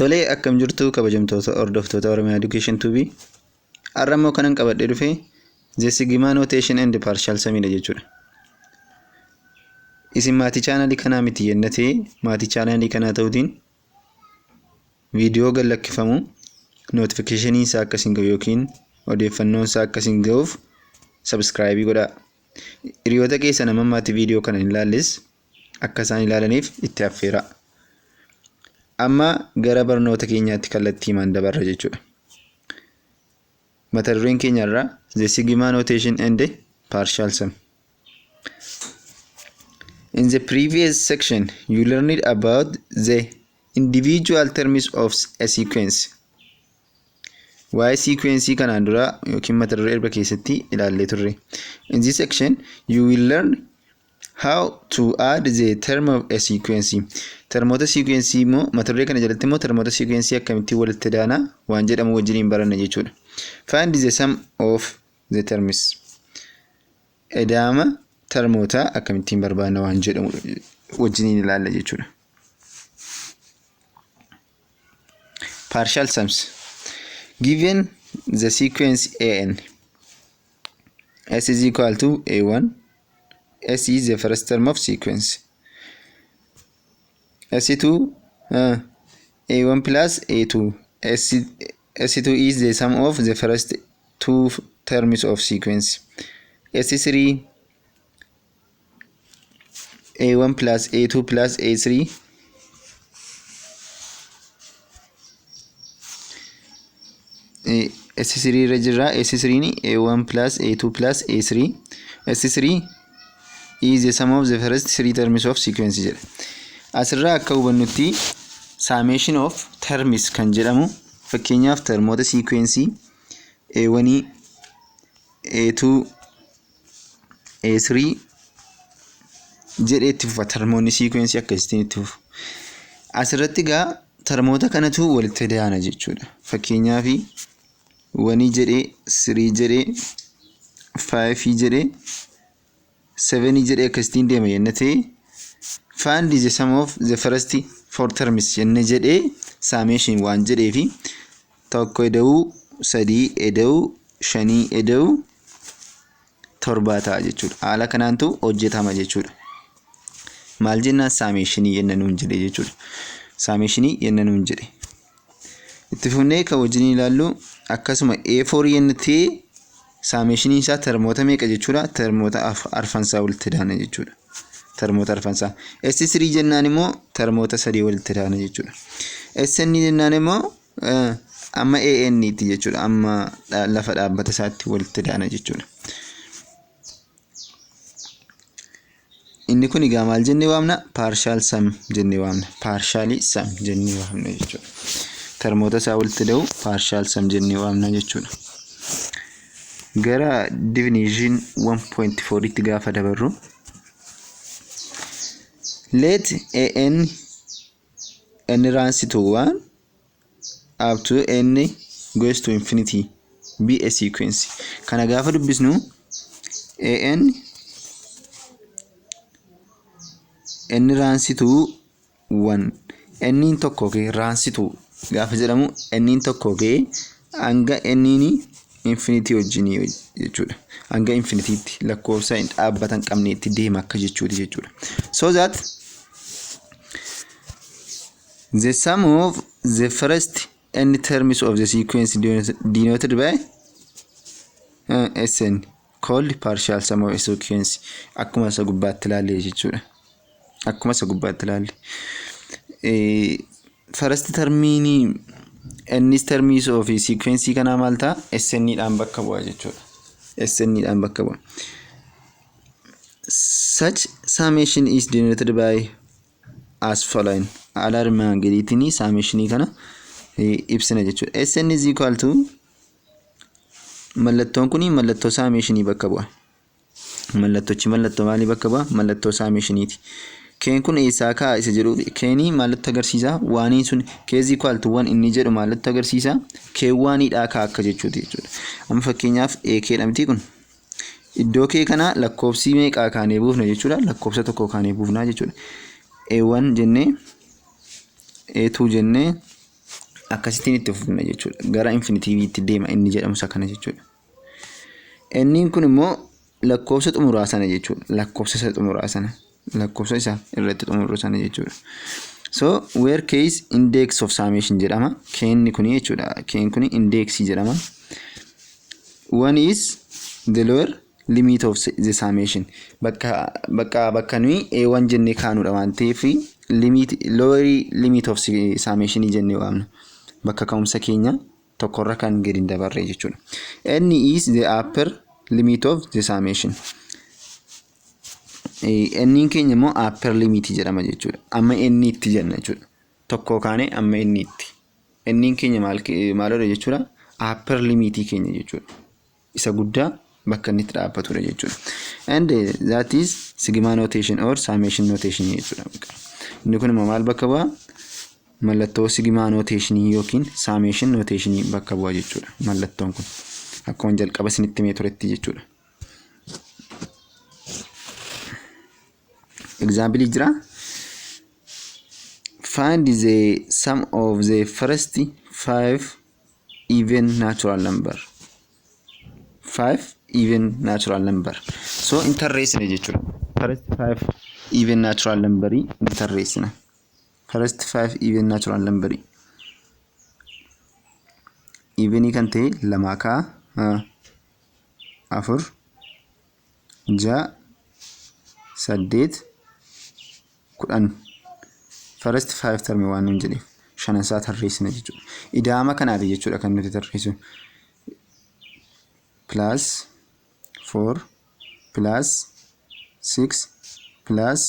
Tolee, akkam jirtu kabajamtoota hordoftoota Oromiyaa Education TV. Har'a immoo kanan qabadhee dhufe The Sigma Notation and Partial Sum dha jechuudha. Isin maatii chaanalii kanaa miti yenna ta'e, maatii chaanalii kanaa ta'uutiin viidiyoo gad lakkifamu notification isaa akka isin gahu yookiin odeeffannoon isaa akka isin gahuuf subscribe godhaa. Hiriyoota keessan amma ammaatti viidiyoo kana hin ilaalles akka isaan ilaalaniif itti affeeraa. Amma gara barnoota keenyaatti kallattii himaan dabarra jechuudha. Mata dureen keenya irraa The Sigma Notation and Partial Sum. In the previous section, you learned about the individual terms of a sequence. Waa'ee sequence kanaan dura yookiin mata duree erga keessatti ilaallee turre. In this section, you will learn how to add the term of a sequence. Termoota sequence immoo mata duree kana jalatti immoo termoota sequence akkamittiin walitti daana waan jedhamu wajjiniin baranna jechuudha. Find the sum of the terms. Edaama termoota akkamittiin barbaanna waan jedhamu wajjiniin ilaalla jechuudha. Partial sums. Given the sequence AN, S is equal to A1. S is the first term of sequence. S2, A1 plus A2. S2 is the sum of the first two terms of sequence. S3, A1 plus A2 plus A3. S3 irra jirra. S3 ni A1 plus A2 plus A3. S3 is the sum of the first three terms of sequence jedha. Asirraa akka hubannutti summation of terms kan jedhamu fakkeenyaaf termoota sequence A1, A2, A3 jedhee itti fufa, termoonni sequence akkasittiin itti fufu. Asirratti egaa termoota kanatu walitti daana jechuudha. Fakkeenyaaf 1 jedhee, 3 jedhee, 5 jedhee, 7 jedhee akkasittiin deema yenna ta'e, find the sum of the first four terms yenna jedhee summation waan jedhee fi 1 eda'uu 3 eda'uu 5 eda'uu 7 ta'a jechuudha. Haala kanaantu hojjetama jechuudha. Maal jennaan summationii yenna nuun jedhe jechuudha. Summationii yenna nuun jedhe. Itti fufnee kan wajjin ilaallu akkasuma A4 yenna ta'e summationii isaa termoota meeqa jechuudha? Termoota arfansaa walitti daana jechuudha. Termoota arfansaa. S3 jennaan immoo termoota 3 walitti daana jechuudha. SN jennaan immoo amma AN tti jechuudha. Amma lafa dhaabbata isaatti walitti daana jechuudha. Inni kun egaa maal jennee waamna? Partial sum jennee waamna. Partial sum jennee waamna jechuudha. Termoota isaa walitti da'u partial sum jennee waamna jechuudha. Gara definition 1.4 tti gaafa dabarru, let AN n runs to 1 up to n goes to infinity be a sequence. Kana gaafa dubbisnu AN n runs to 1, n tokko kee runs to gaafa jedhamu n tokko kee hanga n infinity wajjin jechuudha. Hanga infinitiitti lakkoofsa hin dhaabbata hin qabneetti deema akka jechuuti jechuudha. So that the sum of the first n terms of the sequence denoted by Sn called partial sum of a sequence, akkuma isa gubbaatti ilaalle jechuudha. Akkuma isa gubbaatti ilaalle. First termiin innis terms of sequence kanaa maal ta'a? Sn dhaan bakka bu'a jechuudha. Sn dhaan bakka bu'a. Such summation is denoted by as following. Haala armaan gadiitiin summationii kana ibsina jechuudha. Sn is equal to, mallattoon kun mallattoo summationii bakka bu'a. Mallattochi mallattoo maalii bakka bu'a? Mallattoo summationiiti. Keen kun eessaa ka'a isa jedhuuf, keenii maalitti agarsiisa? Waaniin sun k is equal to 1 inni jedhu maalitti agarsiisa? Kee waaniidhaa ka'a akka jechuuti jechuudha. Amma fakkeenyaaf A K dha miti kun. Iddoo kee kana lakkoofsi meeqaa kaanee buufna jechuudha? Lakkoofsa tokko kaanee buufnaa jechuudha. A1 jennee, A2 jennee, Akkasittiin itti fufna jechuudha. Gara infinityitti deema inni jedhamu isa kana jechuudha. Inniin kun immoo lakkoofsa xumuraa sana jechuudha. Lakkoofsa isa xumuraa sana. Lakkoofsa isa irratti xumurru sana jechuudha. So where k is index of summation jedhama. K'n kuni jechuudha. K'n kuni indexii jedhama. One is the lower limit of the summation. Bakka nuyi A1 jennee kaanudha waan ta'eef, limit, lower limit of summation jennee waamna. Bakka ka'umsa keenya tokkorra kan gadi hin dabarre jechuudha. N is the upper limit of the summation. N keenya immoo upper limit jedhama jechuudha. Amma n itti jenna jechuudha. Tokko kaanee amma n itti. N keenya maal maalodha jechuudha? Upper limit keenya jechuudha. Isa guddaa bakka inni itti dhaabbatudha jechuudha. And that is sigma notation or summation notation jechuudha. Inni kun immoo maal bakka bu'a? Mallattoo sigma notation yookiin summation notation bakka bu'a jechuudha. Mallattoon kun akkuma jalqaba isinitti himee turetti jechuudha. Example jira. Find the sum of the first five even natural number. Five even natural number. So in tarreessina jechuudha. First five even natural number in tarreessina. First five even natural number. Evenii kan ta'e lamaa ka'a, afur, ja'a, saddeet, 10. First five term waan nuun jedheef shanan isaa tarreessina jechuudha. Ida'ama kanaati jechuudha kan nuti tarreessinu. Plus four plus six plus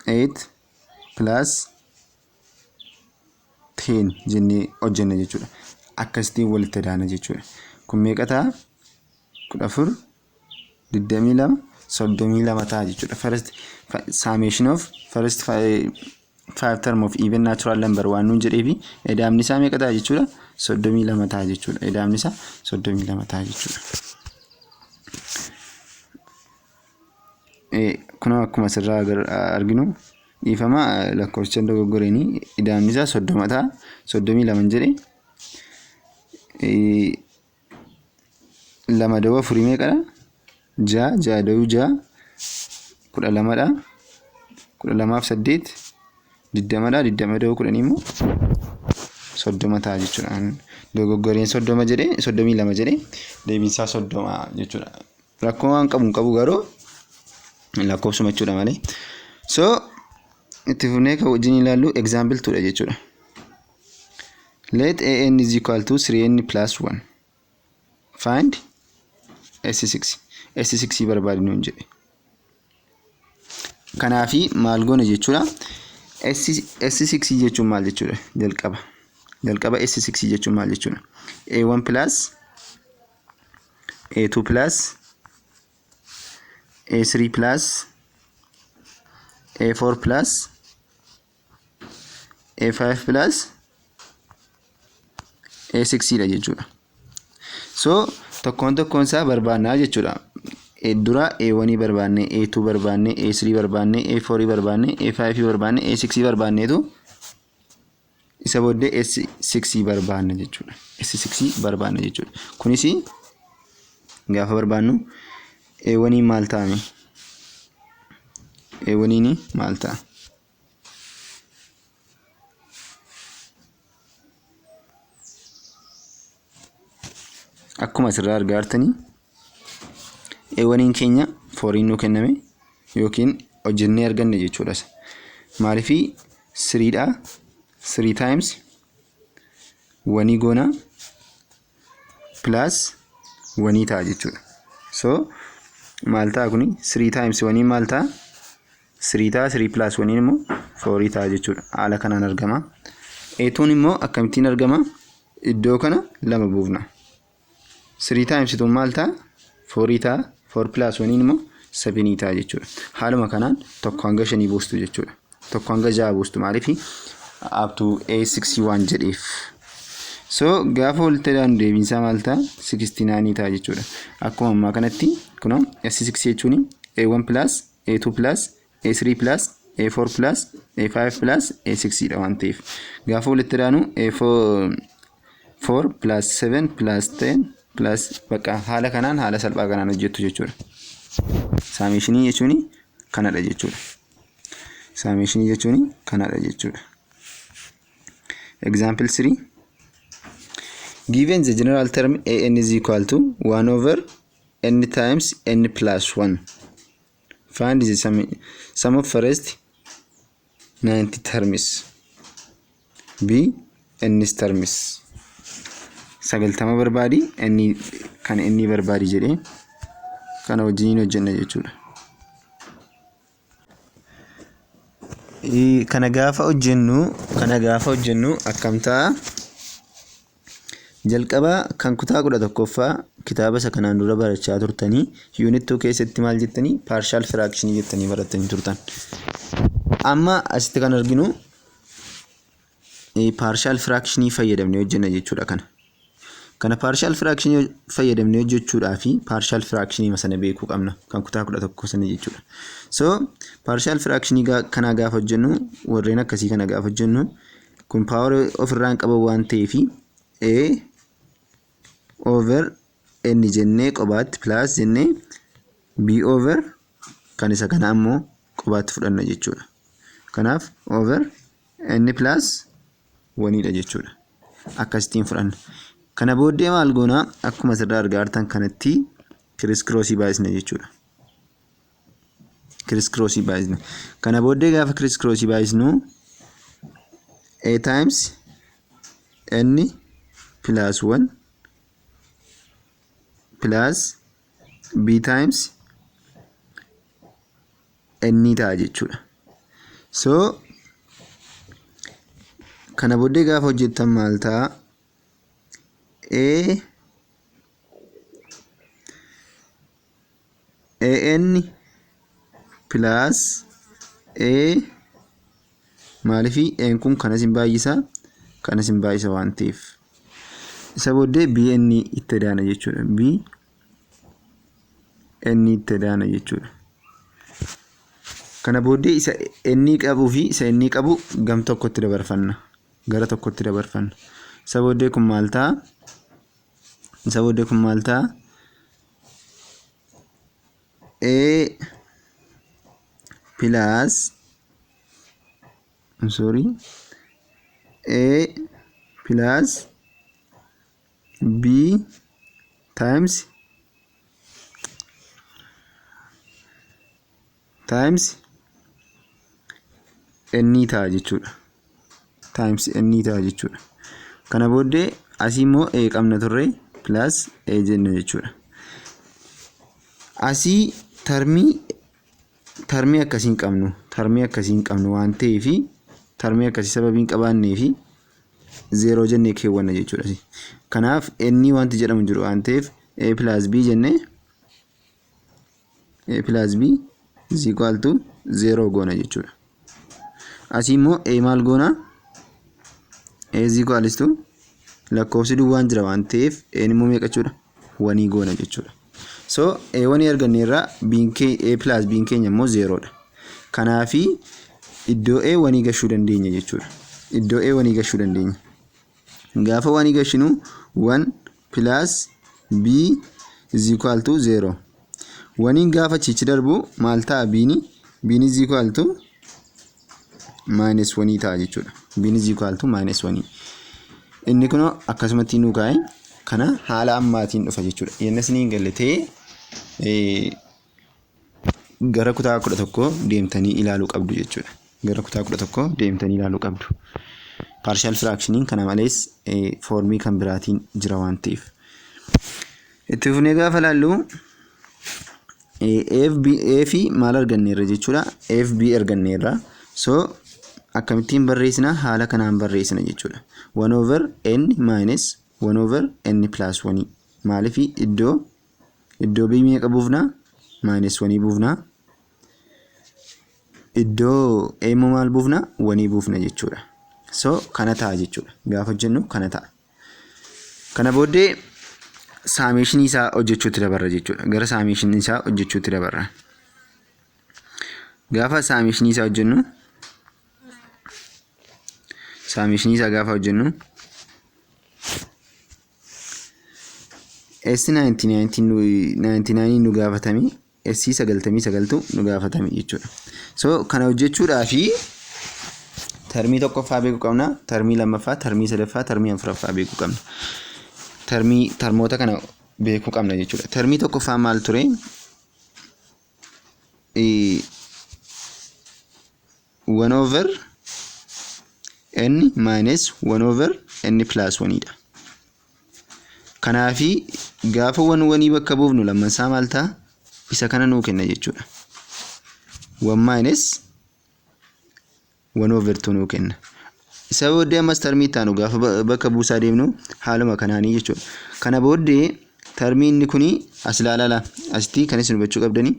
eight plus 10 jennee hojjenna jechuudha. Akkasitiin walitti daana jechuudha. Kun meeqa ta'a? 14, 22, 32 ta'a jechuudha. First summation of first five term of even natural number waan nuun jedheefi ida'amni isaa meeqa ta'a jechuudha? 32 ta'a jechuudha. Ida'amni isaa 32 ta'a jechuudha. Kunoo akkuma asirraa arginu, dhiifama, lakkoofsicha dogoggoreenii, ida'amni isaa 30 ta'a. 32 jedhe. Lama da'uu afurii meeqadha? Ja'a. Ja'a da'uu ja'a 12dha. 12f 8 20dha. 20 da'uu 10 immoo 30 ta'a jechuudha. Dogoggoreen 30 jedhe, 32 jedhe, deebiinsaa 30 jechuudha. Rakkoo waan qabu hin qabu, garuu lakkoofsuma jechuudha malee. So itti fufnee kan wajjin ilaallu example 2dha jechuudha. Let an is equal to 3n plus 1. Find S6. S6 barbaadi nuun jedhe. Kanaafi maal goone jechuudha? S6 jechuun maal jechuudha? Jalqaba. Jalqaba S6 jechuun maal jechuudha? A1 plus A2 plus A3 plus A4 plus A5 plus A6 dha jechuudha. So tokkoon tokkoon isaa barbaannaa jechuudha. Dura A1 barbaanne, A2 barbaanne, A3 barbaanne, A4 barbaanne, A5 barbaanne, A6 barbaanneetu isa booddee S6 barbaanna jechuudha. S6 barbaanna jechuudha. Kunis gaafa barbaannu A1 maal ta'ame? A1 maal ta'a? Akkuma asirraa argaa jirtanii, A1 keenya fouriin nuu kenname yookiin hojjennee arganne jechuudha. Maaliifii threedha, three times oneii goona, plus oneii ta'a jechuudha. So maal ta'a kuni? Three times oneii maal ta'a? Three ta'a. Three plus oneiin immoo fourii ta'a jechuudha. Haala kanaan argama. A2n immoo akkamittiin argama? Iddoo kana lama buufna. Three times twoun maal ta'a? Fourii ta'a. Four plus oneiin immoo sevenii ta'a jechuudha. Haaluma kanaan tokko hanga shanii buustu jechuudha. Tokko hanga ja'a buustu, maaliif up to A6 waan jedheef. So gaafa walitti ilaanu deebiinsaa maal ta'a? 69 ta'a jechuudha. Akkuma ammaa kanatti kunoo S6 jechuun A1 plus A2 plus A3 plus A4 plus A5 plus A6 dha waan ta'eef. Gaafa walitti daanu A4 4 plus 7 plus 10 plus bakka haala kanaan, haala salphaa kanaan hojjettu jechuudha. Summationii jechuun kanadha jechuudha. Summationii jechuun kanadha jechuudha. Example 3. Given the general term an is equal to 1 over n times n plus 1. Find the sum of first 90 terms. B n terms. 90 barbaadi, inni kan inni barbaadi jedhee kana wajjiniin hojjenna jechuudha. Kana gaafa hojjennu akkam ta'a? Jalqaba kan kutaa 11ffaa kitaaba isa kanaan dura barachaa turtanii unit 2 keessatti maal jettanii? Partial fractionii jettanii barattanii turtan. Amma asitti kan arginu partial fractionii fayyadamnee hojjenna jechuudha kana. Kana partial fractionii fayyadamnee hojjechuudhaa fi partial fractionii sana beekuu qabna kan kutaa 11 sana jechuudha. So partial fractionii kanaa gaafa hojjennu, warreen akkasii kana gaafa hojjennu, kun power ofirraa hin qaban waan ta'eef A over n jennee qobaatti plus jennee b over kan isa kana ammoo qobaatti fudhanna jechuudha. Kanaaf over n plus oneiidha jechuudha. Akkasittiin fudhanna. Kana booddee maal goonaa? Akkuma asirraa argaa jirtan kanatti criss crossii baay'isna jechuudha. Criss crossii baay'isna. Kana booddee gaafa criss crossii baay'isnu a times n plus 1 plus b times n ta'a jechuudha. So kana booddee gaafa hojjettan maal ta'a? A an plus a, maaliifi n kun kanas hin baay'isa, kanas hin baay'isa waan ta'eef. Isa booddee bn itti daana jechuudha. B n itti daana jechuudha. Kana booddee isa n qabuu fi isa n qabu gam tokkotti dabarfanna. Gara tokkotti dabarfanna. Isa booddee kun maal ta'a? Isa booddee kun maal ta'a? A plus, I'm sorry, A plus B times n ta'a jechuudha. Times n ta'a jechuudha. Kana booddee asii immoo A qabna turre, plus A jenna jechuudha. Asii termii akkasii hin qabnu, termii akkasii hin qabnu waan ta'eef, termii akkasii sababii hin qabaannee fi zeeroo jennee keewwanna jechuudha. Kanaaf n wanti jedhamu jiru waan ta'eef A plus B jennee A plus B is equal to 0 goona jechuudha. Asii immoo A maal goona? A is equal to lakkoofsi duwwaan jira waan ta'eef A immoo meeqa jechuudha? Oneii goona jechuudha. So A oneii arganneerra, A plus B keenya immoo zeeroodha. Kanaafi iddoo A oneii gashuu dandeenya jechuudha. Iddoo A oneii gashuu dandeenya. Gaafa oneii gashinu 1 plus B is equal to 0. Oneiin gaafa achichi darbu maal ta'a B'n? B'n is equal to minus oneii ta'a jechuudha. B'n is equal to minus oneii. Inni kun akkasumatti nuu kaa'e, kana haala ammaatiin dhufa jechuudha. Yenna isinii hin galle ta'ee gara kutaa 11 deemtanii ilaaluu qabdu jechuudha. Gara kutaa 11 deemtanii ilaaluu qabdu. Partial fractioniin kana malees formii kan biraatiin jira waan ta'eef. Itti fufnee gaafa ilaallu A fi maal arganneerra jechuudha? A fi B arganneerra. So akkamittiin barreessina? Haala kanaan barreessina jechuudha. 1 over n minus 1 over n plus 1. Maaliif? Iddoo B meeqa buufna? Minus 1 buufna. Iddoo A immoo maal buufna? 1 buufna jechuudha. So kana ta'a jechuudha. Gaafa hojjennu kana ta'a. Kana booddee summationii isaa hojjechuutti dabarra jechuudha. Gara summationii isaa hojjechuutti dabarra. Gaafa summationii isaa hojjennu, summationii isaa gaafa hojjennu, S 99 nu gaafatame, S 99tu nu gaafatame jechuudha. So kana hojjechuudhaafi termii tokkoffaa beekuu qabna, termii lammaffaa, termii sadaffaa, termii afuraffaa beekuu qabna. Termii termoota kana beekuu qabna jechuudha. Termii tokkoffaa maal ture? 1 over n minus 1 over n plus 1 dha. Kanaafi gaafa one oneii bakka buufnu lammansaa maal ta'a? Isa kana nuu kenna jechuudha. 1 minus 1 over 2 nuu kenna. Isa booddee ammas termii itti aanu gaafa bakka buusaa deemnu haaluma kanaanii jechuudha. Kana booddee termii inni kuni as ilaalaa, asitti kan isin hubachuu qabdanii,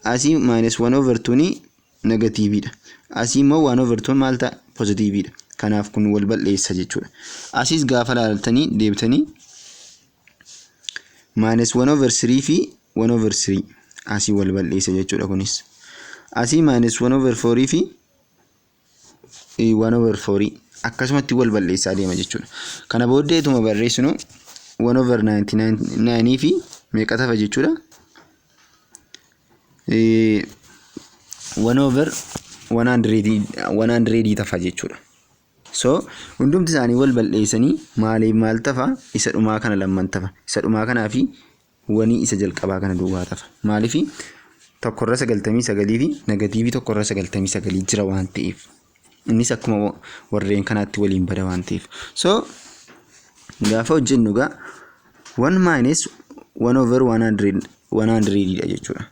asii minus 1 over 2 negativeiidha. Asii immoo 1 over 2 maal ta'a? Positiveiidha. Kanaaf kun wal balleessa jechuudha. Asiis gaafa ilaaltanii deebitanii minus 1 over 3 fi 1 over 3 asii wal balleessa jechuudha kunis. Asii minus 1 over 4 fi 1 over 4 akkasumatti wal balleessaa deema jechuudha. Kana booddee ituma barreessinu 1 over 99 fi meeqa tafa jechuudha? 1 over 100 tafa jechuudha. So hundumti isaanii wal balleessanii maaliif maal tafa? Isa dhumaa kana lamman tafa. Isa dhumaa kanaa fi oneii isa jalqabaa kana duwwaa tafa. Maaliif? Tokkorra 99 fi negativeii tokkorra 99 jira waan ta'eef. Innis akkuma warreen kanaatti waliin bada waan ta'eef. So gaafa hojjennu egaa 1 minus 1 over 100 100 dha jechuudha.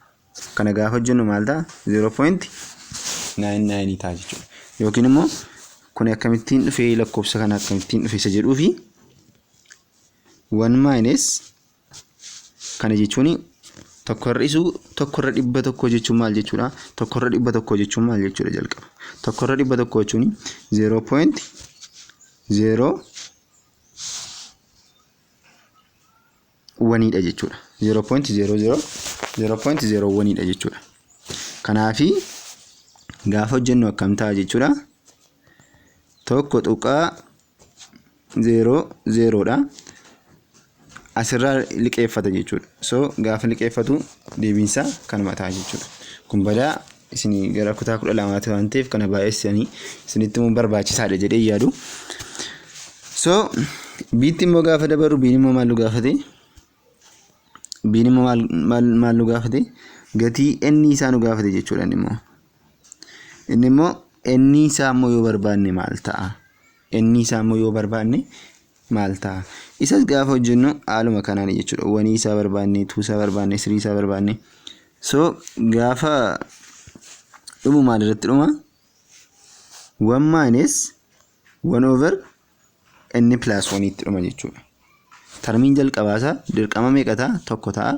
Kana gaafa hojjennu maal ta'a? 0.99 ta'a jechuudha. Yookiin immoo kun akkamittiin dhufee, lakkoofsa kana akkamittiin dhufe isa jedhuu fi 1 minus kana jechuun tokko hir'isuu tokkorra 100 jechuun maal jechuudha? Tokkorra 100 jechuun maal jechuudha jalqaba? Tokkorra 100 jechuun 0.01dha jechuudha. 0.00 0.01dha jechuudha. Kanaafi gaafa hojjennu akkam ta'a jechuudha? 1.00dha. Asirraa liqeeffata jechuudha. So gaafa liqeeffatu deebiinsaa kanuma ta'a jechuudha. Kun badaa isinii gara kutaa 12ti waan ta'eef kana baay'eessanii isinitti himuun barbaachisaadha jedhee yaadu. So B'tti immoo gaafa dabarru, B'n immoo maal nu gaafate? B'n immoo maal nu gaafate? Gatii n isaa nu gaafate jechuudha inni immoo. Inni immoo n isaa immoo yoo barbaanne maal ta'a? N isaa immoo yoo barbaanne maal ta'a? Isas gaafa hojjennu haaluma kanaan jechuudha. Oneii isaa barbaanne, two isaa barbaanne, three isaa barbaanne. So gaafa dhumu maal irratti dhuma? 1 minus 1 over n plus 1 itti dhuma jechuudha. Termiin jalqabaasaa dirqama meeqa ta'a? Tokko ta'a.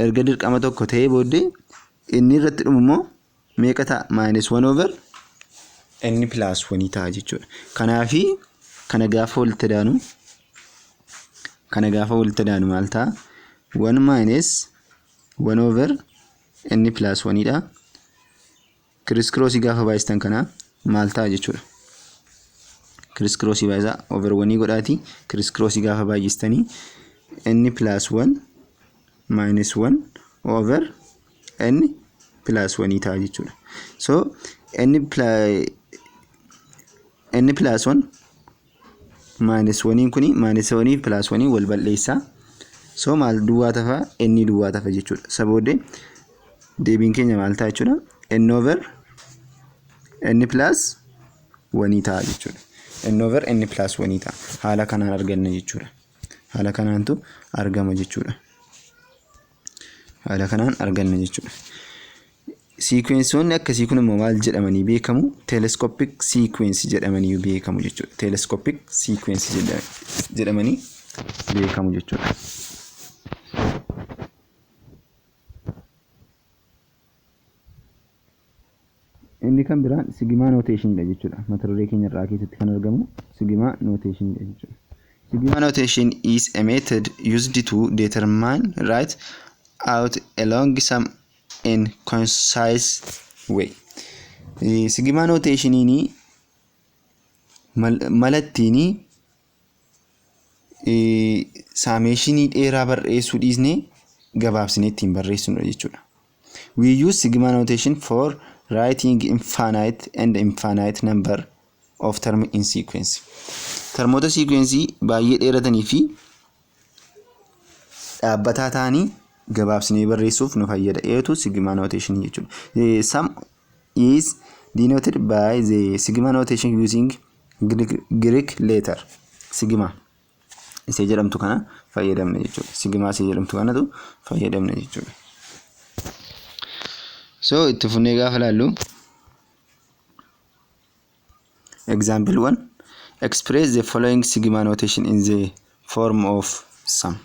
Erga dirqama tokko ta'ee booddee inni irratti dhumu immoo meeqa ta'a? Minus 1 over n plus 1 ta'a jechuudha. Kanaafi kana gaafa walitti daanu maal ta'a? 1 minus 1 over n plus 1 dha. Criss crossii gaafa baay'istan kana maal ta'a jechuudha? Criss crossii baay'isaa, over 1 godhaati. Criss crossii gaafa baay'istanii n plus 1 minus 1 over n plus 1 ta'a jechuudha. So n plus 1 minus 1 kuni minus 1 plus 1 wal balleessaa. So maal duwwaa tafa? N duwwaa tafa jechuudha. Isa booddee deebiin keenya maal ta'a jechuudha? N over n plus 1 ta'a jechuudha. N over n plus 1 ta'a. Haala kanaan arganna jechuudha. Haala kanaantu argama jechuudha. Haala kanaan arganna jechuudha. Sequenceoonni akkasii kun immoo maal jedhamanii beekamu? Telescopic sequence jedhamanii beekamu jechuudha. Telescopic sequence jedhamanii beekamu jechuudha. Inni kan biraan sigma notationiidha jechuudha. Mata duree keenya irraa keessatti kan argamu sigma notationiidha jechuudha. Sigma notation is a method used to determine, write out a long sum in concise way. Sigma notationiin mala ittiin summationii dheeraa barreessuu dhiisnee gabaabsinee ittiin barreessinudha jechuudha. We use sigma notation for writing infinite and infinite number of term in sequence. Termoota sequence baay'ee dheeratanii fi dhaabbataa ta'anii gabaabsinee barreessuuf nu fayyada. Eetu sigma notation jechuudha. The sum is denoted by the sigma notation using Greek letter sigma isee jedhamtu kana fayyadamna jechuudha. Sigma isee jedhamtu kanatu fayyadamna jechuudha. So itti fufnee gaafa ilaallu, example 1: express the following sigma notation in the form of sum.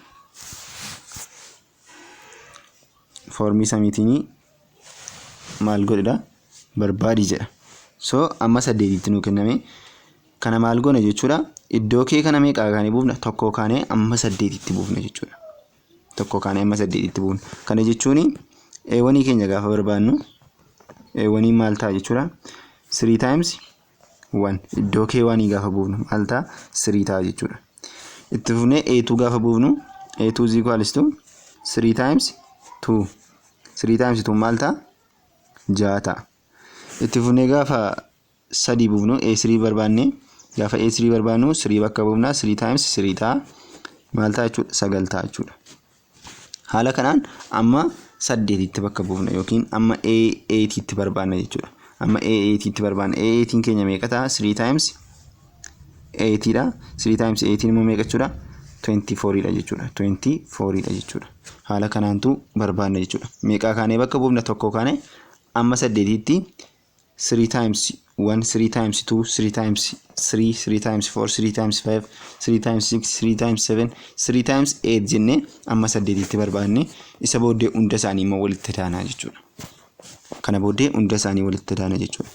Formii sumiitiin maal godhedha barbaadi jedha. So amma saddeetitti nuu kenname. Kana maal goona jechuudha? Iddoo k kana meeqaa kaanee buufna? Tokko kaanee amma saddeetitti buufna jechuudha. Tokko kaanee amma saddeetitti buufna. Kana jechuun A oneii keenya gaafa barbaadnu, A oneiin maal ta'a jechuudha? 3 times 1. Iddoo k oneii gaafa buufnu maal ta'a? 3 ta'a jechuudha. Itti fufnee A2 gaafa buufnu, A2 is equals to 3 times 2. 3 times 2 maal ta'a? 6 ta'a. Itti fufnee gaafa sadii buufnu, A3 barbaanne, gaafa A3 barbaannu 3 bakka buufna, 3 times 3 ta'a. Maal ta'a jechuudha? 9 ta'a jechuudha. Haala kanaan amma saddeetitti bakka buufna yookiin amma A8tti barbaanna jechuudha. Amma A8tti barbaanna. A8 keenya meeqa ta'a? 3 times 8 dha. 3 times 8 immoo meeqa jechuudha? 24 dha jechuudha. 24 dha jechuudha. Haala kanaantu barbaanna jechuudha. Meeqaa kaanee bakka buufna? Tokko kaanee amma saddeetitti 3 times 1, 3 times 2, 3 times 3, 3 times 4, 3 times 5, 3 times 6, 3 times 7, 3 times 8 jennee amma saddeetitti barbaanne, isa booddee hunda isaanii immoo walitti daanaa jechuudha. Kana booddee hunda isaanii walitti daana jechuudha.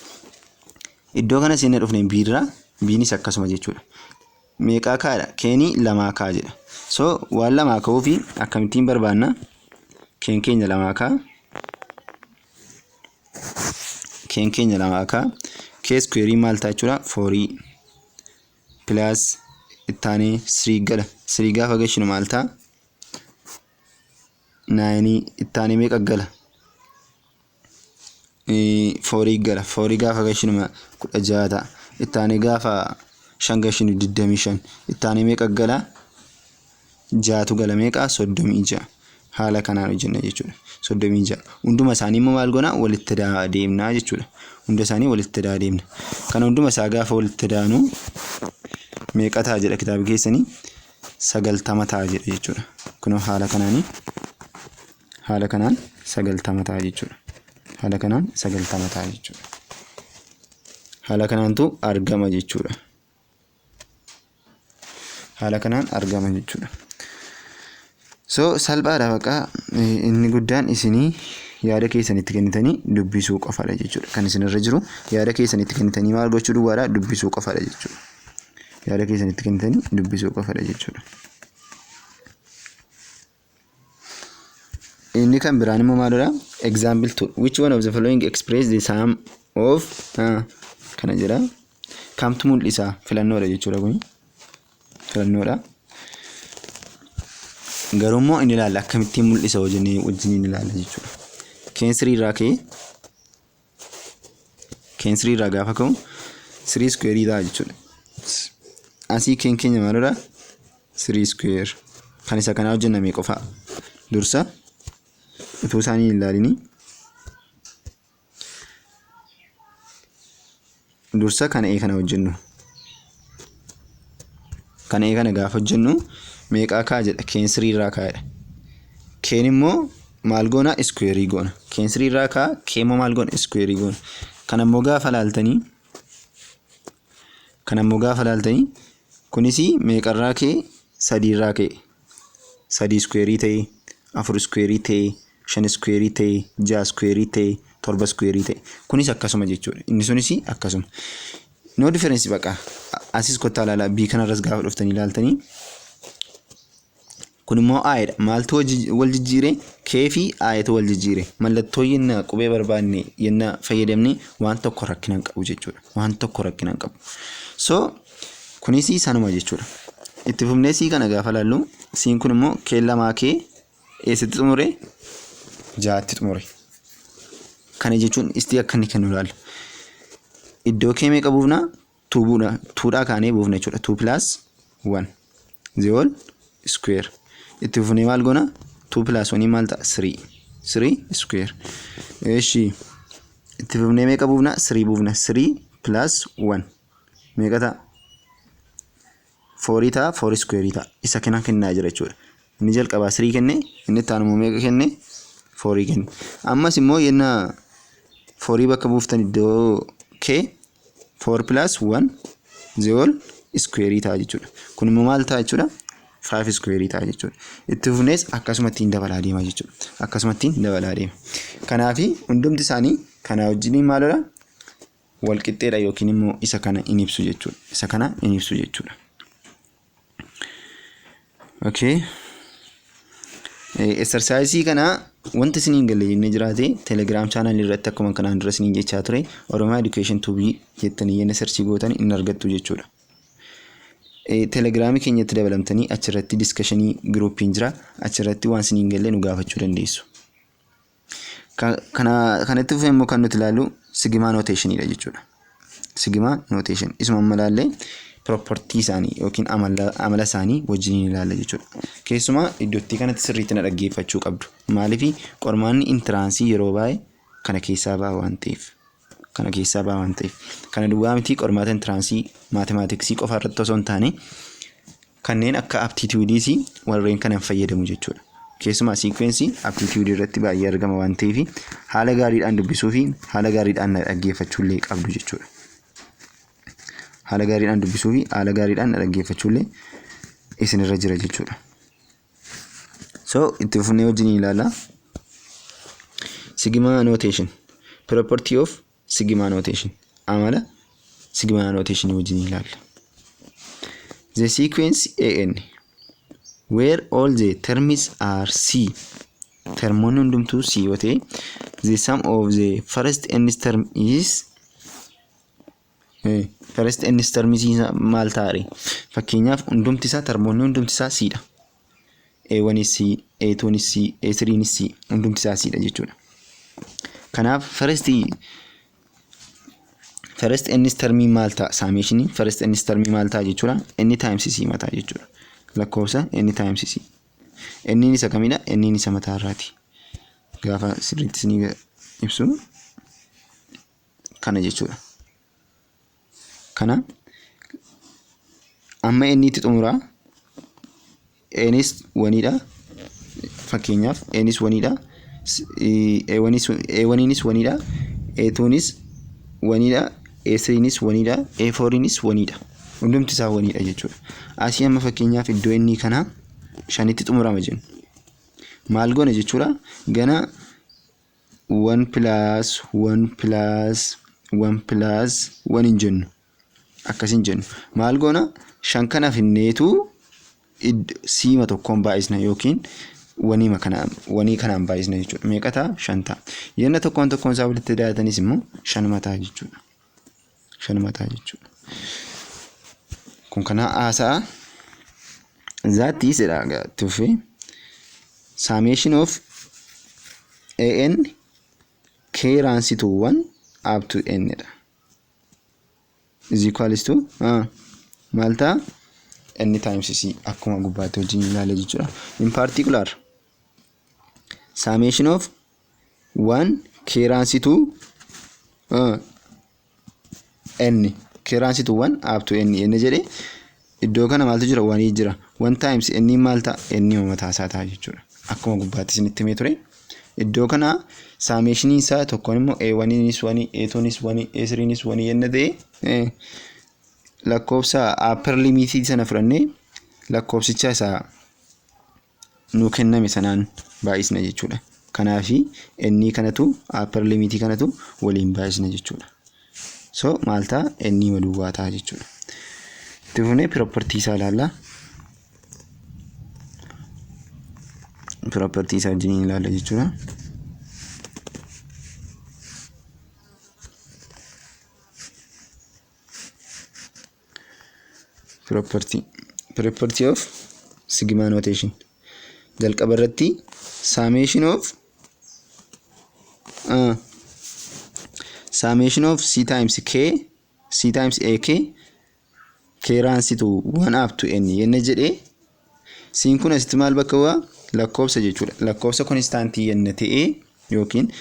Iddoo kana seennee dhufne biirraa, biinis akkasuma jechuudha. Meeqaa kaadha? Keenii lamaa kaa jedha. So waan lamaa ka'uufi akkamittiin barbaanna? Keen keenya lamaa kaa. Keen keenya lamaa kaa. K squareii maal ta'a jechuudha? Fourii plus ittaanee 3 gala. 3 gaafa gashinu maal ta'a? Nineii. Ittaanee meeqa gala? Fourii gala. Fourii gaafa gashinu 16 ta'a. Ittaanee gaafa shan gashinu 25. Ittaanee meeqa gala? Jaatu gala. Meeqa? 36. Haala kanaan hojjenna jechuudha. 36. Hunduma isaanii immoo maal goona? Walitti deemnaa jechuudha. Hunda isaanii walitti deemna. Kana hunduma isaa gaafa walitti daanu meeqa ta'a jedha kitaaba keessanii? 90 ta'a jedha jechuudha. Kunoo haala kanaanii, haala kanaan 90 ta'a jechuudha. Haala kanaan 90 ta'a jechuudha. Haala kanaantu argama jechuudha. Haala kanaan argama jechuudha. So salphaadha baqaa. Inni guddaan isinii yaada keessanitti kennitanii dubbisuu qofaadha jechuudha. Kan isinirra jiru yaada keessanitti kennitanii maal gochuu duwwaadha? Dubbisuu qofaadha jechuudha. Yaada keessanitti kennitanii dubbisuu qofaadha jechuudha. Inni kan biraan immoo maalidha? Example 2. Which one of the following express the sum of kana jedha. Kamtu mul'isa? Filannoodha jechuudha kuni. Filannoodha. Garuu immoo inni ilaalla, akkamittiin mul'isa hoo jennee wajjin ilaalla jechuudha. Keen three irraa ka'ee, keen three irraa gaafa ka'u three square ta'a jechuudha. Asii keen keenya maalidha? Three square. Kan isa kanaa hojjenname qofa. Dursa utuu isaanii hin ilaalini dursa kana ee kana hojjennu. Kana ee kana gaafa hojjennu meeqaa kaa jedha? Keen three irraa kaa'edha. Keen immoo maal goona? Square goona. Keen three irraa kaa, kee immoo maal goona? Square goona. Kana immoo gaafa laaltanii, kana immoo gaafa laaltanii, kunis meeqarraa ka'e? Sadiirraa ka'e. Sadii square ta'e, afur square ta'e, shan square ta'e, ja'a square ta'e, torba square ta'e. Kunis akkasuma jechuudha. Inni sunis akkasuma. No difference baqa. Asis kottaa ilaalaa, bii kanarras gaafa dhuftanii ilaaltanii. Kun immoo I dha. Maaltu wal jijjiire? K fi I'tu wal jijjiire. Mallattoo yenna qubee barbaanne yenna fayyadamne waan tokko rakkina hin qabu jechuudha. Waan tokko rakkina hin qabu. So kunis sanuma jechuudha. Itti fufnee C kana gaafa laallu, C'n kun immoo K lamaa K eessatti xumure? Ja'atti xumure. Kana jechuun istii akka inni kennu ilaalla. Iddoo K meeqa buufna? Two buuna. Twodhaa kaanee buufna jechuudha. Two plus one the whole square. Itti fufnee maal goona? Two plus one maal ta'a? Three. Three square. Eeshi. Itti fufnee meeqa buufna? Three buufna. Three plus one meeqa ta'a? Fourii ta'a. Four square ta'a. Isa kana kennaa jira jechuudha. Inni jalqabaa three kenne, inni itti aanu immoo meeqa kenne? Fourii kenne. Ammas immoo yenna fourii bakka buuftan iddoo K, four plus one the whole square ta'a jechuudha. Kun immoo maal ta'a jechuudha? Five square ta'a jechuudha. Itti fufnees akkasumatti dabalaa deema jechuudha. Akkasumatti dabalaa deema. Kanaafi hundumti isaanii kana wajjin maalidha? Wal qixxeedha yookiin immoo isa kana in ibsu jechuudha. Isa kana in ibsu jechuudha. Okay. Exerciseii kana wanti isiniin galle jennee jiraate, Telegram channelii irratti akkuma kanaan dura isiniin jechaa ture, Oromiyaa Education Tube jettanii yenna searchii gootan in argattu jechuudha. Telegramii keenyatti dabalamtanii achirratti discussionii groupiin jira, achirratti waan isiniin galle nu gaafachuu dandeessu. Kanatti fufee immoo kan nuti ilaallu sigma notationiidha jechuudha. Sigma notation isuma amma ilaallee property isaanii yookiin amala isaanii wajjiniin ilaalla jechuudha. Keessumaa iddootti kanatti sirriitti na dhaggeeffachuu qabdu. Maaliif? Qormaanni entranceii yeroo baay'ee kana keessaa ba'a waan ta'eef. Kana keessaa ba'a waan ta'eef. Kana duwwaa miti, qormaata entranceii mathematicsii qofa irratti osoo hin taane kanneen akka aptitudeiis warreen kanan fayyadamu jechuudha. Keessumaa sequenceii aptitudeii irratti baay'ee argama waan ta'eef haala gaariidhaan dubbisuu fi haala gaariidhaan dhaggeeffachuu illee qabdu jechuudha. Haala gaariidhaan dubbisuu fi haala gaariidhaan dhaggeeffachuu illee isinirra jira jechuudha. So itti fufnee wajjin ilaalla. Sigma notation. Property of sigma notation. Amala sigma notation wajjin ilaalla. The sequence AN where all the terms are C. Termoonni hundumtuu C yoo ta'e, the sum of the first n term is, first n term maal ta'a? Fakkeenyaaf hundumti isaa, termoonni hundumti isaa C dha. A1 C, A2 C, A3 C, hundumti isaa C dha jechuudha. Kanaaf first n termii maal ta'a? Summation first n termii maal ta'a jechuudha? N times C mataa jechuudha. Lakkoofsa n times C. N isa kamidha? N isa mataa irraati. Gaafa sirriitti isinii ibsu kana jechuudha. Kana amma n itti xumuraa. Nis oneiidha. Fakkeenyaaf Anis oneiidha. A oneiinis oneiidha. A twoonis oneiidha. A threeinis oneiidha. A fouriinis oneiidha. Hundumti isaa oneiidha jechuudha. Asii amma fakkeenyaaf iddoo inni kanaa shanitti xumurama jennu. Maal goona jechuudha? Gana one plus one plus one plus one hin jennu. Akkas hin jennu. Maal goona? Shan kana finneetu siima tokkoon baay'isna yookiin oneiima kanaan, oneii kanaan baay'isna jechuudha. Meeqa ta'a? Shan ta'a. Yenna tokkoon tokkoon isaa walitti daatanis immoo shanuma ta'a jechuudha. Shanuma ta'a jechuudha. Kun kana haasa'a. That is jedha itti fufee. Summation of an k runs to 1 up to n dha. Is equals to maal ta'a? N times c akkuma gubbaatti wajjin ilaale jechuudha. In particular, summation of 1 k runs to n, k runs to 1 up to n n jedhe. Iddoo kana maaltu jira? Oneii jira. 1 times n maal ta'a? N mataa isaa ta'a jechuudha. Akkuma gubbaatti isinitti himee ture. Iddoo kana summationii isaa tokkoon immoo A1nis oneii, A2nis oneii, A3nis oneii yenna ta'e, lakkoofsa upper limitii sana fudhannee lakkoofsicha isaa nuu kenname sanaan baay'isna jechuudha. Kanaafi n kanatu, upper limitii kanatu waliin baay'isna jechuudha. So maal ta'a? N duwwaa ta'a jechuudha. Itti fufnee property isaa ilaalla. Property isaa wajjin ilaalla jechuudha. Property of sigma notation. Jalqaba irratti summation of c times k, c times ak, k runs to 1 up to n yenna jedhee, siin kun asitti maal bakka bu'aa? Lakkoofsa jechuudha. Lakkoofsa constantii yenna ta'ee yookiin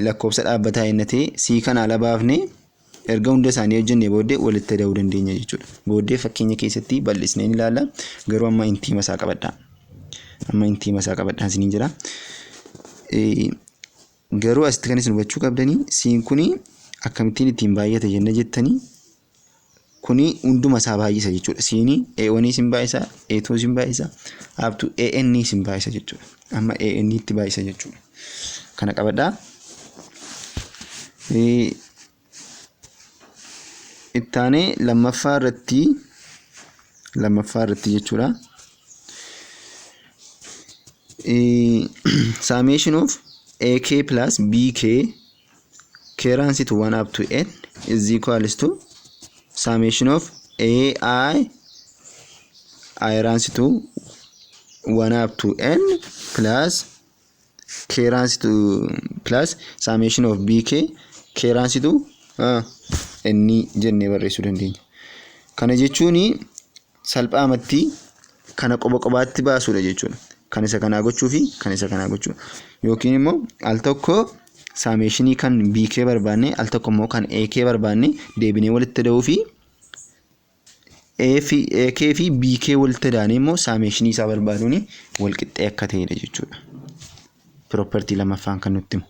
lakkoofsa dhaabbataa yenna ta'e, c kana ala baafnee erga hunda isaanii hojjennee booddee walitti da'uu dandeenya jechuudha. Booddee fakkeenya keessatti bal'isnee ni ilaalla. Garuu amma intiima isaa qabadhaa. Amma intiima isaa qabadhaa isiniin jira. Garuu asitti kan isin hubachuu qabdanii, siin kuni akkamittiin ittiin baay'ata jenna jettanii, kuni hunduma isaa baay'isa jechuudha. Siini A1 isin baay'isa, A2 isin baay'isa, up to AN isin baay'isa jechuudha. Amma AN itti baay'isa jechuudha. Kana qabadhaa. Ittaanee lammaffaa irratti jechuudha. Summation of AK plus BK k runs to 1 up to n is equals to summation of AI I runs to 1 up to n plus k runs to plus summation of BK k runs to n jennee barreessuu dandeenya. Kana jechuun salphaamatti kana qoba qobaatti baasuudha jechuudha. Kan isa kanaa gochuu fi kan isa kanaa gochuu. Yookiin immoo al tokko summationii kan BK barbaanne, al tokko immoo kan AK barbaanne, deebinee walitti da'uu fi A fi AK fi BK walitti daanee immoo summationii isaa barbaaduun wal qixxee akka ta'edha jechuudha. Property lammaffaan kan nutti himu.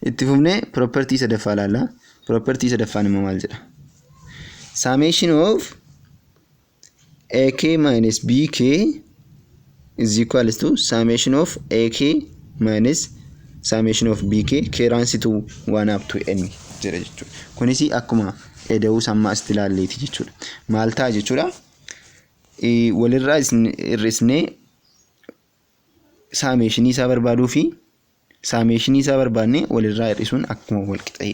Itti fufnee property sadaffaa ilaalla. Property sadaffaan immoo maal jedha? Summation of AK minus BK is equals to summation of AK minus summation of BK k runs to 1 up to n jedha jechuudha. Kunis akkuma eda'uu sammaa asitti ilaalleeti jechuudha. Maal ta'a jechuudha? Walirraa hir'isnee summationii isaa barbaaduu fi summationii isaa barbaannee walirraa hir'isuun akkuma wal qixa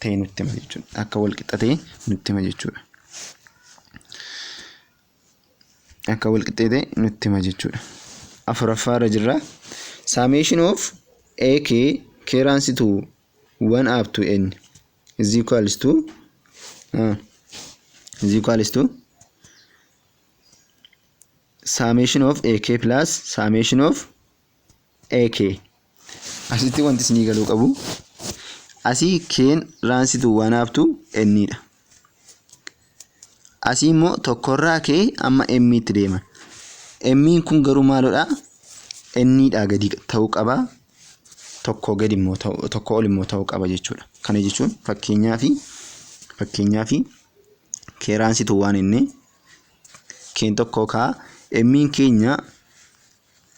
ta'e nutti hima jechuudha. Akka wal qixa ta'e nutti hima jechuudha. Akka wal qixxee ta'e nutti hima jechuudha. Afuraffaa irra jirra. Summation of AK k runs to 1 up to n is equals to summation of AK plus summation of AK. Asitti wanti isinii galuu qabu, asii k'n runs to 1 up to n dha. Asii immoo tokkorraa ka'ee amma m tti deema. M'n kun garuu maalodha? N dhaa gadi ta'uu qaba. Tokko gadi immoo ta'uu, tokko ol immoo ta'uu qaba jechuudha. Kana jechuun fakkeenyaafi k runs to 1 inni k'n tokko ka'a, m'n keenya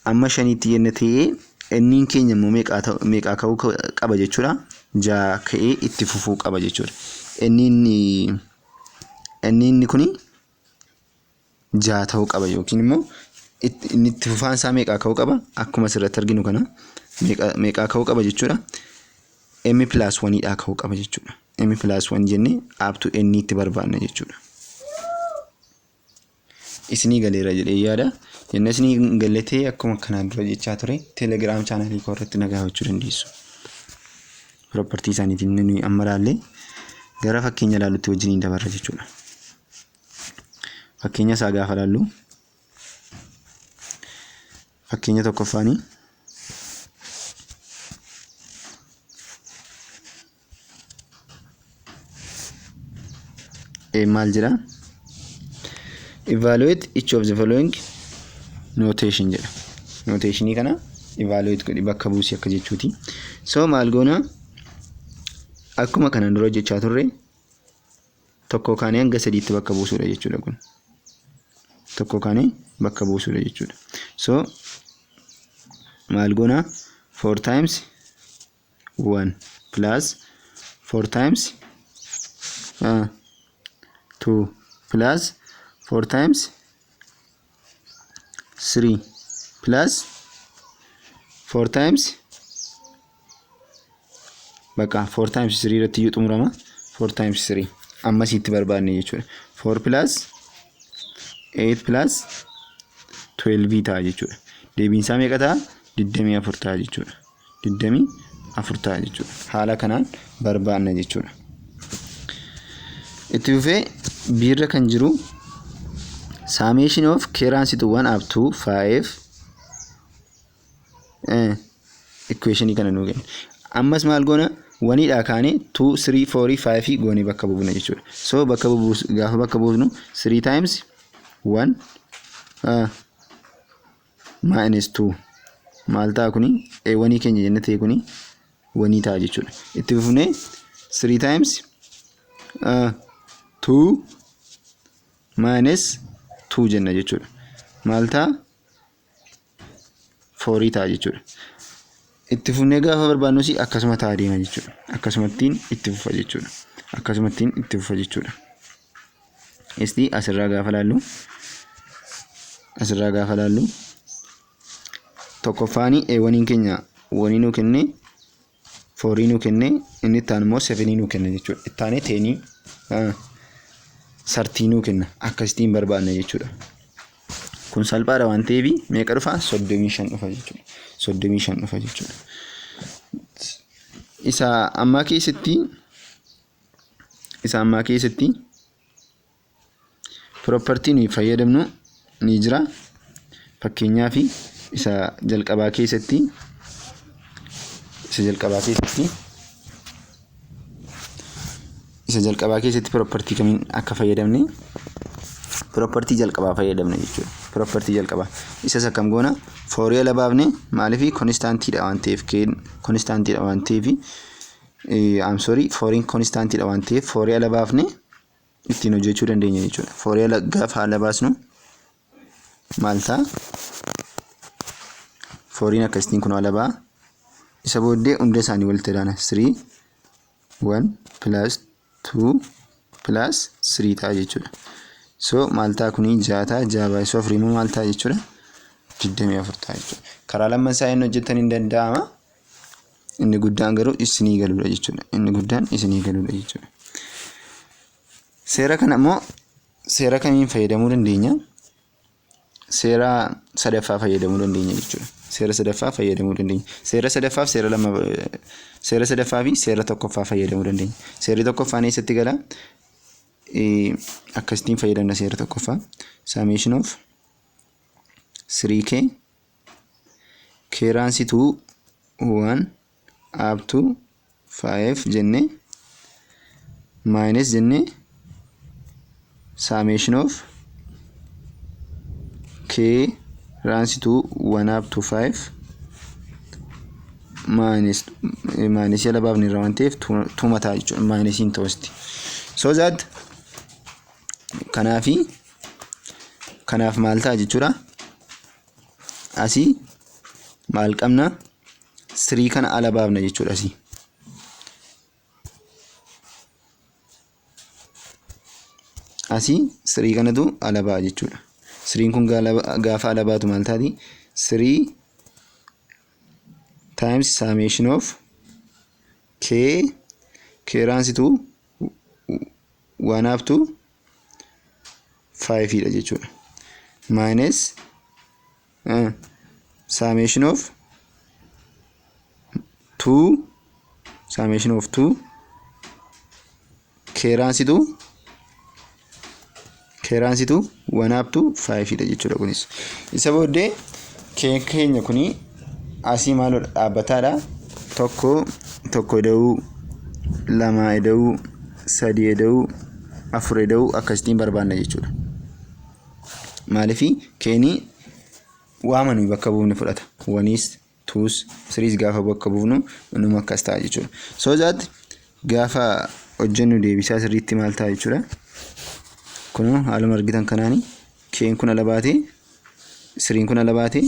amma shaniitti yenna ta'ee, n'n keenya immoo meeqaa ka'uu qaba jechuudha? 6 ka'ee itti fufuu qaba jechuudha. Inni kuni 6 ta'uu qaba yookiin immoo inni itti fufaan isaa meeqaa ka'uu qaba? Akkuma asirratti arginu kana meeqaa ka'uu qaba jechuudha? M plus 1 dhaa ka'uu qaba jechuudha. M plus 1 jennee up to n itti barbaanna jechuudha. Isinii galeera jedhee yaada. Jenna isinii galee, akkuma kanaan dura jechaa ture, Telegram channelii koo irratti na gaafachuu dandeessu. Property isaaniitiin nuyi amma ilaallee gara fakkeenya ilaallutti wajjiniin dabarra jechuudha. Fakkeenya isaa gaafa ilaallu, fakkeenya tokkoffaanii maal jedha? "Evaluate each of the following notation" jedha. Notationii kana evaluate godhi, bakka buusii akka jechuuti. So maal goona? Akkuma kanaan dura hojjechaa turre, tokko kaanee hanga sadiitti bakka buusuudha jechuudha kun. Tokko kaanee bakka buusuudha jechuudha. So maal goona? 4 times 1 plus 4 times 2 plus 4 times 3 plus 4 times, bakka 4 times 3 irratti iyyuu xumurama. 4 times 3 ammasitti barbaanne jechuudha. 4 plus 8 plus 12 ta'a jechuudha. Deebiin isaa meeqa ta'a? 24 ta'a jechuudha. 24 ta'a jechuudha. Haala kanaan barbaanna jechuudha. Itti fufee biirra kan jiru summation of k runs to 1 up to 5 equationii kana nuu kenna. Ammas maal goona? Oneiidhaa kaanee 2, 3, 4, 5 goonee bakka buufna jechuudha. So bakka buus gaafa bakka buufnu 3 times 1 minus 2 maal ta'a kuni? Oneii keenya jenne ta'e, kuni oneii ta'a jechuudha. Itti fufnee 3 times 2 minus 2 jenna jechuudha. Maal ta'a? 4 ta'a jechuudha. Itti fufnee gaafa barbaadnus akkasuma ta'a deema jechuudha. Akkasumattiin itti fufa jechuudha. Akkasumattiin itti fufa jechuudha. Isti asirraa gaafa laallu tokkoffaani oneiin keenya oneii nuu kenne, fourii nuu kenne, inni itti aanu immoo sevenii nuu kenna jechuudha. Itti aanee tenii, 30 nuu kenna, akkasittiin barbaadna jechuudha. Kun salphaadha waan ta'eef meeqa dhufa? 35 dhufa jechuudha. 35 dhufa jechuudha. Isa ammaa keessatti property nuyi fayyadamnu ni jira. Fakkeenyaaf isa jalqabaa keessatti property kamiin akka fayyadamne, property jalqabaa fayyadamne jechuudha. Property jalqabaa. Isas akkam goona? Fourii ala baafne. Maaliif? Constantiidha waan ta'eef, k'n constantiidha waan ta'eef, I'm sorry, fouriin constantiidha waan ta'eef fourii ala baafne ittiin hojjechuu dandeenya jechuudha. Fourii ala gaafa ala baasnu maal ta'a? Fouriin akkasitiin kun ala ba'a. Isa booddee hunda isaanii walitti daana. 3 1 plus 2 plus 3 ta'a jechuudha. So maal ta'a kuni? 6 ta'a. 6 baay'isuu afurii immoo maal ta'a jechuudha? 24 ta'a jechuudha. Karaa lamman isaa inni hojjetan hin danda'ama. Inni guddaan garuu isinii galuudha jechuudha. Inni guddaan isinii galuudha jechuudha. Seera kana immoo seera kamiin fayyadamuu dandeenya? Seera sadaffaa fayyadamuu dandeenya jechuudha. Seera sadaffaa fayyadamuu dandeenya. Seera sadaffaaf seera lama, seera sadaffaa fi seera tokkoffaa fayyadamuu dandeenya. Seerri tokkoffaan eessatti gala? Akkasittiin fayyadamna seera tokkoffaa. Summation of 3k k runs to 1 up to 5 jennee minus jennee summation of k runs to 1 up to 5 minus minus jala baafne irra waan ta'eef two mataa jechuudha, minusiin ta'usti. So that kanaafi kanaaf maal ta'a jechuudha? Asii maal qabna? Three kana ala baafna jechuudha asii. Asii three kanatu ala ba'a jechuudha. Threen kun gaafa ala baatu maal taati? Three times summation of k k runs to 1 up to 5 dha jechuudha. Minus summation of 2, summation of 2 k runs to 1 up to 5 dha jechuudha kunis. Isa booddee k keenya kuni asii maalodha? Dhaabbataadha. Tokko, tokko ida'uu lama ida'uu sadi ida'uu afur ida'uu akkasittiin barbaanna jechuudha. Maaliif? K'nii waama nuyi bakka buufne fudhata. Oneis, twos, threes gaafa bakka buufnu numa akkas ta'a jechuudha. So that gaafa hojjennu deebisaa sirriitti maal ta'a jechuudha? Kunoo haaluma argitan kanaani k'n kun ala baatee, threen kun ala baatee,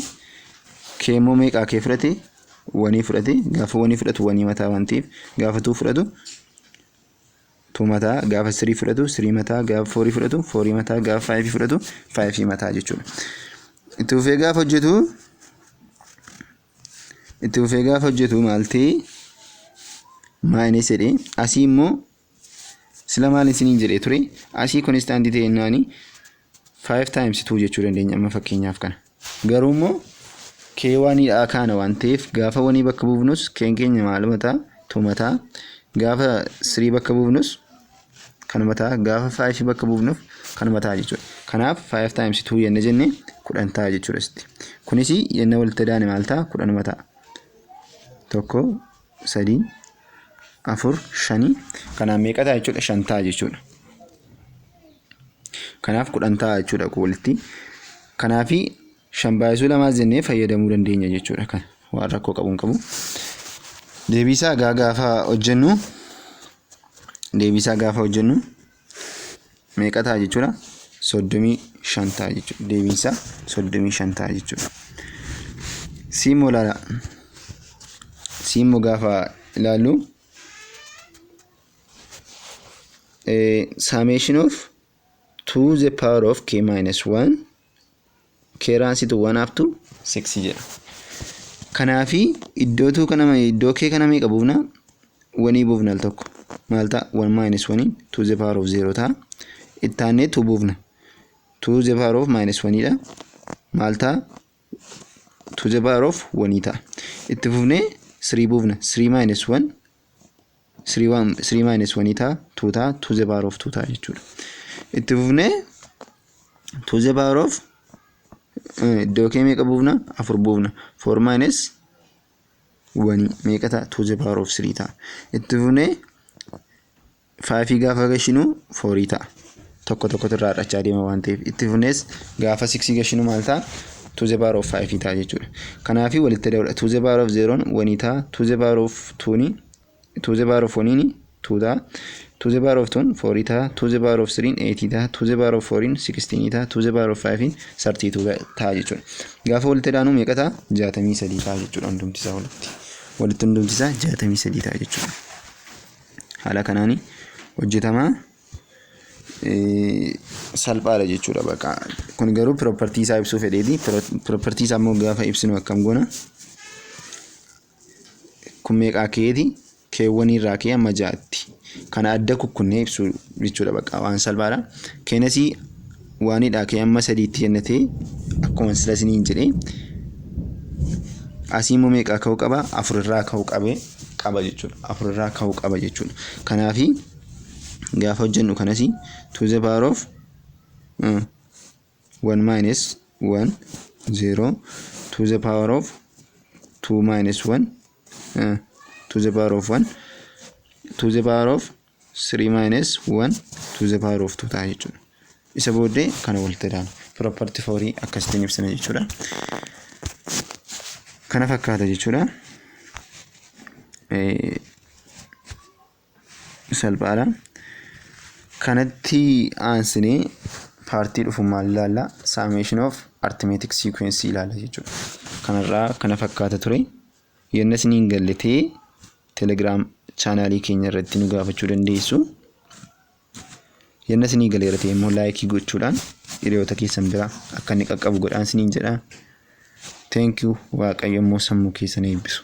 k immoo meeqaa k fudhate? Oneii fudhate. Gaafa oneii fudhatu oneii mataa waan ta'eef, gaafa two fudhatu two mataa, gaafa three fudhatu three mataa, gaafa fourii fudhatu fourii mataa, gaafa fiveii fudhatu fiveii mataa jechuudha. Itti fufee gaafa hojjetu Itti fufee gaafa hojjetu maal ta'e? Minus jedhee, asii immoo sila maal isiniin jedhee ture? Asii constantii ta'e jennaani 5 times 2 jechuu dandeenya amma fakkeenyaaf kana. Garuu immoo k oneiidhaa kaana waan ta'eef, gaafa oneii bakka buufnus k'n keenya maal mataa? Two mataa. Gaafa 3 bakka buufnus kanuma ta'a. Gaafa 5 bakka buufnuuf kanuma ta'a jechuudha. Kanaaf 5 times 2 yenna jenne 10 ta'a jechuudha sitti. Kunis yenna walitti daane maal ta'a? 10uma ta'a. Tokko, sadii, afur, shanii. Kanaaf meeqa ta'a jechuudha? Shan ta'a jechuudha. Kanaaf 10 ta'a jechuudha walitti. Kanaafi shan baay'isuu lamaas jennee fayyadamuu dandeenya jechuudha. Kan waan rakkoo qabu hin qabu. Deebiisaa gaafa hojjennu, deebiisaa gaafa hojjennu meeqa ta'a jechuudha? 35 ta'a jechuudha. Deebiinsaa 35 ta'a jechuudha. Siimmoo ilaala. Siimmoo gaafa ilaallu, summation of 2 the power of k minus 1, k runs to 1 up to 6 jedha. Kanaafi iddootu kana, iddoo k kana meeqa buufna? Oneii buufna al tokko. Maal ta'a? 1 minus 1 2 the power of 0 ta'a. Itti aannee 2 buufna. 2 the power of minus 1 dha. Maal ta'a? 2 the power of 1 ta'a. Itti fufnee 3 buufna. 3 minus 1 3 1 3 minus 1 ta'a, 2 ta'a, 2 the power of 2 ta'a jechuudha. Itti fufnee 2 the power of, iddoo k meeqa buufna? Afur buufna. 4 minus 1 meeqa ta'a? 2 the power of 3 ta'a. Itti fufnee 5 gaafa gashinu 4 ta'a. Tokko tokkotu irraa hir'achaa deema waan ta'eef. Itti fufnees gaafa 6 gashinu maal ta'a? 2 the power of 5 ta'a jechuudha. Kanaafi walitti dabala. 2 the power of 0 1 ta'a. 2 the power of 2 ni 2 the power of 1 ni 2 ta'a. 2 the power of 2 4 ta'a. 2 the power of 3 8 ta'a. 2 the power of 4 16 ta'a. 2 the power of 5 32 ta'a jechuudha. Gaafa walitti daanu meeqa ta'a? 63 ta'a jechuudha hundumti isaa walitti. Walitti hundumti isaa 63 ta'a jechuudha. Haala kanaani hojjetamaa, salphaadha jechuudha bakka. Kun garuu property isaa ibsuu fedheeti. Property isaa immoo gaafa ibsinu akkam goona? Kun meeqaa ka'eeti? K oneii irraa ka'ee amma ja'atti. Kana adda kukkunnee ibsuu jechuudha, bakka waan salphaadha. Keenasii oneiidhaa ka'ee amma sadiitti jennatee, akkuma sila isiniin jedhee, asii immoo meeqaa ka'uu qaba? Afur irraa ka'uu qabee qaba jechuudha. Afur irraa ka'uu qaba jechuudha. Kanaafi gaafa hojjennu kanasi to the power of 1 minus 1 0, to the power of 2 minus 1 to the power of 1, to the power of 3 minus 1, to the power of 2 ta'a jechuudha. Isa booddee kana walitti daana. Property fourii akkasittiin ibsina jechuudha. Kana fakkaata jechuudha. Salphaadha. Kanatti aansinee partii dhufu maal ilaalla? Summation of arithmetic sequence ilaalla jechuudha. Kanarraa kana fakkaata ture. Yenna isiniin galle ta'ee Telegram channelii keenya irratti nu gaafachuu dandeessu. Yenna isinii galeera ta'e immoo likeii gochuudhaan hiriyoota keessan bira akka inni qaqqabu godhaan isiniin jedha. Thank you. Waaqayyo immoo sammuu keessan eebbisu.